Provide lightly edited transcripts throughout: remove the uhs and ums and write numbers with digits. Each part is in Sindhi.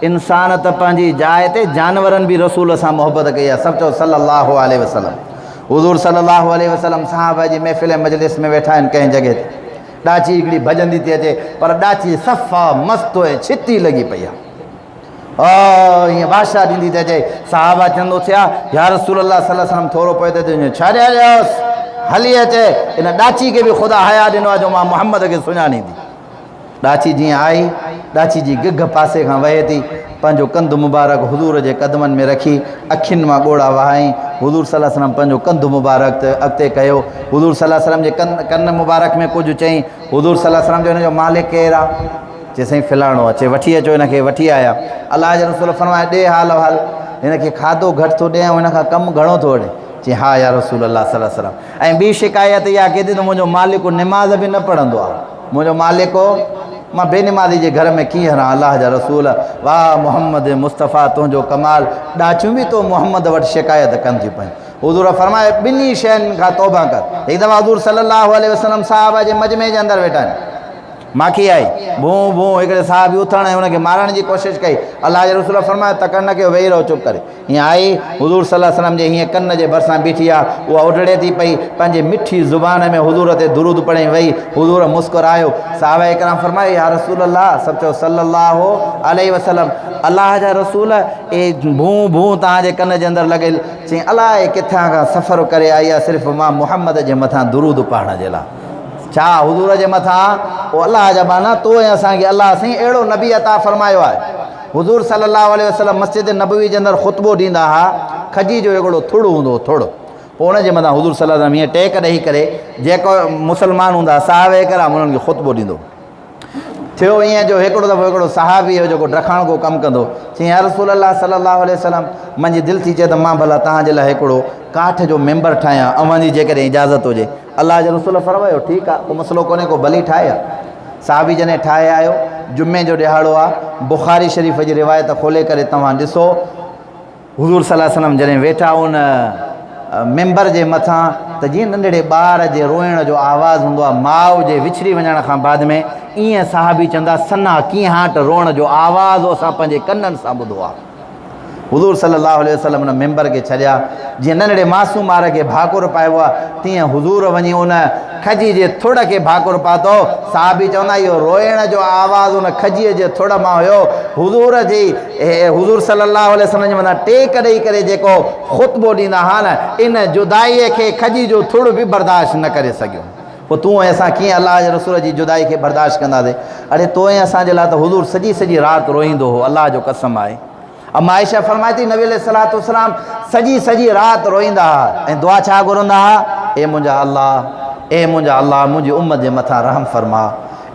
انسان ته پنهنجي جاء تي جانورن به رسول سان محبت ڪئي آهي. سڀ چئو صلي الله عليه وسلم. حضور صلي الله عليه وسلم صحابه جي محفل ۽ مجلس ۾ ويٺا آهن ڪنهن جڳهه تي. ڏاچي هڪڙي ڀڄندي ٿي اچي پر ڏاچي صفا مست ۽ ڇتي لڳي پئي آهي. ائين بادشاهه ڏيندي ٿي اچي. صحابه چوندو اٿيا يا رسول الله صلي الله عليه وسلم ٿورو پوئتي ٿي وڃو. ڇا ڏياريوس؟ هلي اچي. ان ڏاچي کي به خدا حيا ڏنو آهي جو مان محمد کي سڃاڻيندي. ڏاچي جيئن آئي، ڏاچي جي گگهه پاسي کان وهي ٿي، پنهنجو ڪنڌ مبارڪ حضور جي قدمن ۾ رکي، اکين مان ڳوڙها وهائين. حضور صلي الله عليه وسلم پنهنجو ڪنڌ مبارڪ اڳتي ڪيو. حضور صلي الله عليه وسلم جي ڪن مبارڪ ۾ ڪجهه چيائين. حضور صلي الله عليه وسلم جو هن جو مالڪ ڪير آ؟ چي سائين فلاڻو آ. چي وٺي اچو هن کي. وٺي آيا. الله جي رسول فرمايو ڏي حال احوال. هن کي کاڌو گهٽ ٿو ڏي ۽ هن کان ڪم گهڻو ٿو وٺي. چي ها يا رسول الله صلي الله عليه وسلم. ۽ ٻي شڪايت اها ڪئي ته منهنجو مالڪ نماز به نه پڙهندو آ. منهنجو مالڪ مان بي نمازي جي گهر ۾ ڪيئن رهان الله جا رسول واهه محمد مصطفيٰ تنهنجو ڪمال ڏاچيون به تو محمد وٽ شڪايت ڪن ٿيون پيون حضور فرمايو ٻنهي شين کان توبه ڪر هڪ دفعه حضور صلي الله عليه وسلم صحابه جي مجمعي جي اندر ويٺا آهن ماکي آئي ڀون ڀون هڪڙي صحابي اٿڻ ۽ ان کي مارڻ جي ڪوشش ڪئي الله جي رسول فرمايو تڪڙ نه ڪيو ويهي رهو چپ ڪري هيئن آئي، حضور صلي الله عليه وسلم جي هيئن ڪن جي ڀرسان بيٺي آ، اها اڊڙي ٿي پئي، پنهنجي مٺي زبان ۾ حضور تي درود پڙهي وئي، حضور مسڪرايو، صحابه ڪرام فرمايو، يا رسول الله، سڀ چئو صلي الله عليه وسلم، الله جا رسول، اي ڀون ڀون توهان جي ڪن جي اندر لڳل، چيائين، الائي ڪٿان کان سفر ڪري آئي آ، صرف مان محمد جي مٿان درود پڙهڻ جي لاء. ڇا حضور جي مٿان، او الله جا ٻانها، تو ۽ اسان کي الله سائين اهڙو نبي عطا فرمايو آهي. حضور صلي الله عليه وسلم مسجد نبوي جي اندر خطبو ڏيندا ها، کجي جو هڪڙو ٿڙ هوندو هو، ٿڙ، پوء ان جي مٿان حضور صلي الله عليه وسلم هيئن ٽيڪ ڏئي ڪري جيڪو مسلمان هوندا ها صحابه ڪرام انهن کي خطبو ڏيندو هو. ٿيو ائين جو هڪڙو دفعو هڪڙو صحابي هو جيڪو ڊکاڻڪو ڪم ڪندو هو، چيائين يا رسول الله صلي الله عليه وسلم منهنجي دل ٿي چئي ته مان ڀلا توهان جي لاء هڪڙو ڪاٺ جو ممبر ٺاهيان اوهان جي جيڪڏهن اجازت هجي. الله جي رسول فرمايو ٺيڪ آهي ڪو مسئلو ڪونهي ڪو ڀلي ٺاهي ها. صحابي جڏهن ٺاهي آيو، جمعي جو ڏهاڙو آ، بخاري شريف جي روايت کولي ڪري توهان ڏسو، حضور صلي الله عليه وسلم جڏهن ويٺا ان منبر جي مٿان ته جيئن ننڍڙي ٻار جي روئڻ جو آواز هوندو آ ماء جي وڇڙي وڃڻ کان بعد ۾ ايئن صحابي چوندا سنا ڪينهاٽ روئڻ جو آواز اسان پنهنجي ڪنن سان ٻڌو آ. حضور صلي الله عليه وسلم ان ممبر کي ڇڏيا، جيئن ننڍڙي معصوم ٻار کي ڀاڪر پائبو آهي، تيئن حضور وڃي ان کجي جي ٿڙ کي ڀاڪر پاتو. صحابي چوندا اهو روئڻ جو آواز ان کجيء جي ٿڙ مان هيو. حضور جي حضور صلي الله عليه وسلم جي مٿان ٽيڪ ڏئي ڪري جيڪو خطبو ڏيندا ها نه، ان جدائيء کي کجي جو ٿڙ به برداشت نه ڪري سگهيو. پوء تون ۽ اسان ڪيئن الله جي رسول جي جدائي کي برداشت ڪنداسين؟ اڙي تو ۽ اسان جي لاء ته حضور سڄي سڄي رات روئيندو هو، الله جو قسم آهي. اما عائشه فرمائي ٿي، نبي عليه الصلوة والسلام سڄي سڄي رات روئيندا ها ۽ دعا ڇا گهرندا ها؟ اي منهنجا الله، اي منهنجا الله منهنجي امت جي مٿان رحم فرما،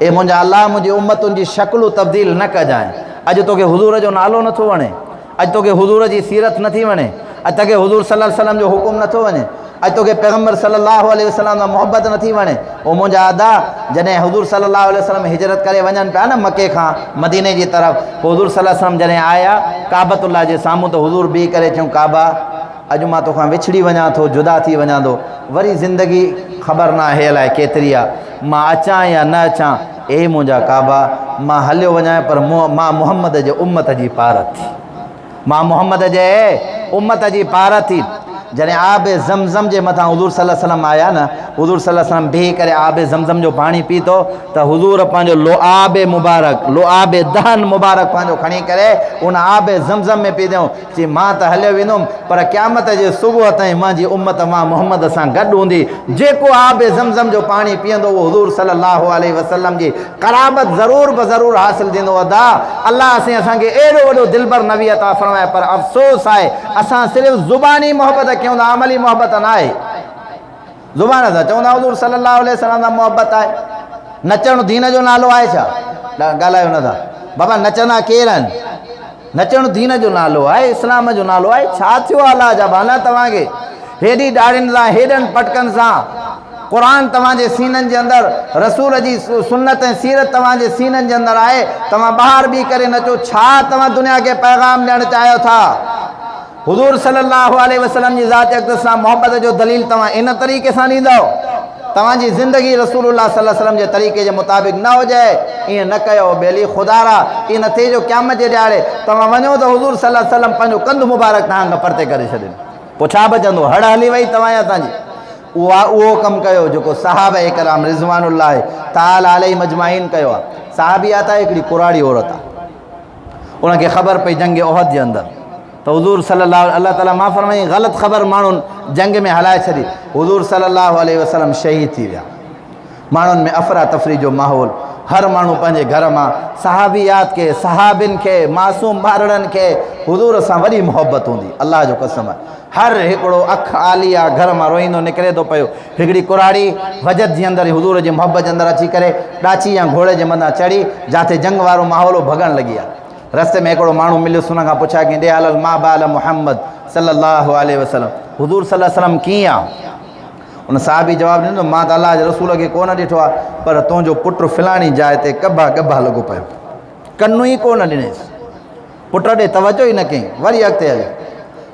اي منهنجا الله منهنجي امتن جي شڪلون تبديل نه ڪجانء. اڄ توکي حضور جو نالو نٿو وڻي؟ اڄ توکي حضور جي سيرت نٿي وڻي؟ اڄ توکي حضور صلي الله عليه وسلم جو حڪم نٿو وڃي؟ اڄ توکي پيغمبر صلي الله عليه وسلم سان محبت نٿي وڻي؟ او منهنجا ادا! جڏهن حضور صلي الله عليه وسلم هجرت ڪري وڃن پيا نه مڪي کان مديني جي طرف، پوء حضور صلي الله عليه وسلم جڏهن آيا ڪعبة الله جي سامهون ته حضور بيهي ڪري چيائون ڪعبه! اڄ مان توکان وڇڙي وڃان ٿو، جدا ٿي وڃان ٿو، وري زندگي خبر ناهي الائي ڪيتري آ، مان اچان يا نه اچان، اي منهنجا ڪعبه! مان هليو وڃان پر مان محمد جي امت جي پارت ٿي. مان محمد جي امت جي پارت ٿي. جڏهن آب زمزم جي مٿان حضور صلي الله عليه وسلم آيا نه، حضور صلي الله عليه وسلم بيهي ڪري آب زمزم جو پاڻي پيتو ته حضور پنهنجو لعاب مبارڪ، لعاب دهن مبارڪ پنهنجو کڻي ڪري ان آب زمزم ۾ پيتائون. چي مان ته هليو ويندم پر قيامت جي صبح تائين منهنجي امت مان محمد سان گڏ هوندي، جيڪو آب زمزم جو پاڻي پيئندو اهو حضور صلي الله عليه وسلم جي قرابت ضرور بضرور حاصل ٿيندو. ادا الله سائين اسان کي اهڙو وڏو دلبر نبي عطا فرمايو پر افسوس آهي اسان صرف زباني محبت ڪيون ٿا عملي محبت ناهي. زبان سان چوندا حضور صلي الله عليه وسلم سان محبت آهي. نچڻ دين جو نالو آهي ڇا؟ ڳالهايو نه ٿا بابا نچندا ڪير آهن؟ نچڻ دين جو نالو آهي، اسلام جو نالو آهي، ڇا ٿيو آهي الله جا ٻانها توهان کي هيڏي ڏاڙهين سان هيڏن پٽڪن سان قرآن توهان جي سينن جي اندر رسول جي سنت ۽ سيرت توهان جي سينن جي اندر آهي توهان ٻاهر بيهي ڪري نچو ڇا توهان دنيا کي پيغام ڏيڻ چاهيو ٿا؟ حضور صلي الله عليه وسلم جي ذات اقدس سان محبت جو دليل توهان ان طريقي سان ڏيندؤ؟ توهان جي زندگي رسول الله صلي الله عليه وسلم جي طريقي جي مطابق نه هجي، ائين نه ڪيو ٻيلي خدارا ائين نه ٿئي جو قيامت جي ڏهاڙي توهان وڃو ته حضور صلي الله عليه وسلم پنهنجو ڪنڌ مبارڪ توهان کان پرتي ڪري ڇڏين. پوء ڇا بچندو؟ هڙ هلي وئي توهان ۽ اسان جي. اها اهو ڪم ڪيو جيڪو صحابه ڪرام رضوان الله تعالٰي عليهم اجمعين ڪيو آهي. صحابيات آهي هڪڙي ڪراڙي عورت آهي. ان کي خبر پئي جنگ احد جي اندر ته حضور صلي الله الله تعالٰي معاف فرمائي غلط خبر ماڻهن جنگ ۾ هلائي ڇڏي. حضور صلي الله عليه وسلم شهيد ٿي ويا. ماڻهن ۾ افراتفري جو ماحول، هر ماڻهو پنهنجي گهر مان صحابيات کي، صحابين کي، معصوم ٻارڙن کي حضور سان وڏي محبت هوندي. الله جو قسم هر هڪڙو اک آلي آ گهر مان روئيندو نڪري ٿو پيو. هڪڙي ڪراڙي وجد جي اندر حضور جي محبت جي اندر اچي ڪري ڏاچي يا گهوڙي جي مٿان چڙهي جاٿي جنگ وارو ماحول هو ڀڳڻ لڳي آ. رستي ۾ هڪڙو ماڻهو مليس ان کان پڇيا ڪيائين ڏي حال ما بال محمد صلي الله عليه وسلم حضور صلي الله عليه وسلم ڪيئن آ؟ ان صحابي جواب ڏنو ته مان ته الله جي رسول کي ڪونه ڏٺو آهي پر تنهنجو پٽ فلاڻي جاء تي ڪڀا ڳڀا لڳو پيو. ڪن ئي ڪونه ڏنيس. پٽ ڏي توجه ئي نه ڪيائين. وري اڳتي هليو.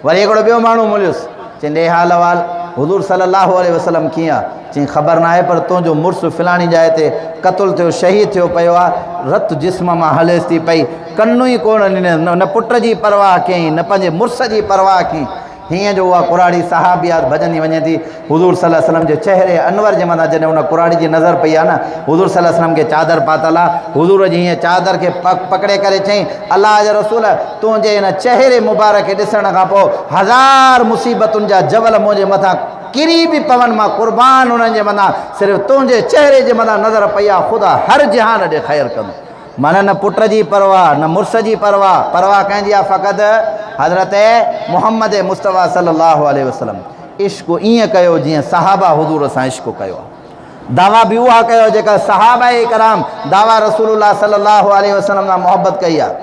وري هڪڙو ٻيو ماڻهو مليس. چيائين ڏي حال احوال حضور صلي الله عليه وسلم ڪيئن آ؟ چيائين خبر ناهي پر تنهنجو مڙس فلاڻي جاء تي قتل ٿيو شهيد ٿيو پيو آ. رت جسم مان هليس ٿي پئي. ڪن ئي ڪونه ڏنيس. نه پٽ جي پرواهه ڪيائين نه پنهنجي مڙس جي پرواهه ڪيائين. هيئن جو اها ڪراڙي صحابيات ڀڄندي وڃي ٿي، حضور صلي الله عليه وسلم جي چهري انور جي مٿان جڏهن ان ڪراڙي جي نظر پئي آهي نه، حضور صلي الله عليه وسلم کي چادر پاتل آهي، حضور جي هيئن چادر کي پڪڙي ڪري چيائين، الله جا رسول! تنهنجي هن چهري مبارڪ کي ڏسڻ کان پوء هزار مصيبتن جا جبل منهنجي مٿان ڪري به پون مان قربان انهن جي مٿان، صرف تنهنجي چهري جي مٿان نظر پئي آهي، خدا هر جهان ڏي خير ڪندو. معنيٰ نه پٽ جي پرواهه، نه مڙس جي پرواهه، پرواهه ڪنهن جي آهي فقط حضرت محمد مصطفيٰ صلي الله عليه وسلم. عشق ائين ڪيو جيئن صحابه حضور سان عشق ڪيو آهي. دعويٰ به اها ڪيو جيڪا صحابه ڪرام دعويٰ رسول الله صلي الله عليه وسلم سان محبت ڪئي آهي.